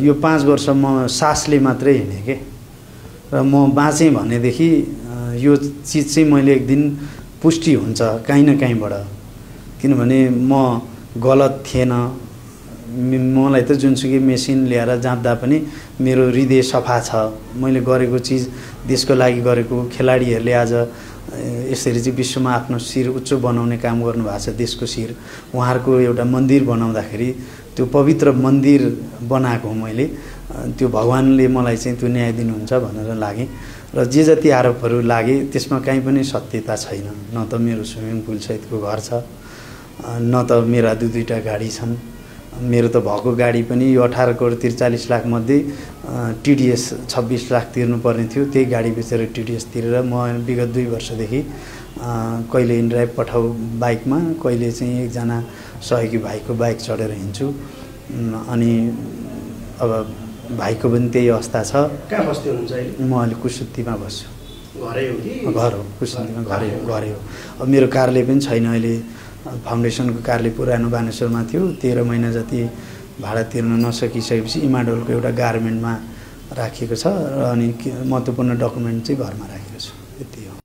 यो 5 वर्ष म सासले मात्रै हिँडेँ के, र म बाँचेँ भनेदेखि यो चिज चाहिँ मैले एक दिन पुष्टि हुन्छ काहीँ न काहीँबाट। किनभने म गलत थिएन, मलाई त जुनसुकै मेसिन ल्याएर जाँदा पनि मेरो हृदय सफा छ। मैले गरेको चिज देशको लागि गरेको, खेलाडीहरूले आज यसरी चाहिँ विश्वमा आफ्नो शिर उच्च बनाउने काम गर्नुभएको छ, देशको शिर। उहाँहरूको एउटा मन्दिर बनाउँदाखेरि त्यो पवित्र मन्दिर बनाएको मैले, त्यो भगवान्ले मलाई चाहिँ त्यो न्याय दिनुहुन्छ भनेर लागेँ। र जे जति आरोपहरू लागे त्यसमा कहीँ पनि सत्यता छैन। न त मेरो स्विमिङ पुल सहितको घर छ, न त मेरा दुईटा गाडी छन्। मेरो त भएको गाडी पनि यो 18 करोड 43 लाख मध्ये टिडिएस 26 लाख तिर्नुपर्ने थियो। त्यही गाडी बेचेर टिडिएस तिरेर म विगत 2 वर्षदेखि कहिले इनड्राइभ पठाउ बाइकमा, कहिले चाहिँ एकजना सहयोगी भाइको बाइक चढेर हिँड्छु। अनि अब भाइको पनि त्यही अवस्था छ। कहाँ बस्दै हुनुहुन्छ अहिले? म अहिले कुसुत्तीमा बस्छु। घरै हो कि? घर हो, कुसुत्तीमा घरै हो। अब मेरो कार्यालय पनि छैन अहिले। फाउन्डेसनको कार्यालय पुरानो बानेश्वरमा थियो, 13 महिना जति भाडा तिर्न नसकिसकेपछि इमाडोलको एउटा गार्मेन्टमा राखिएको छ। र अनि महत्त्वपूर्ण डकुमेन्ट चाहिँ घरमा राखेको छु, यति हो।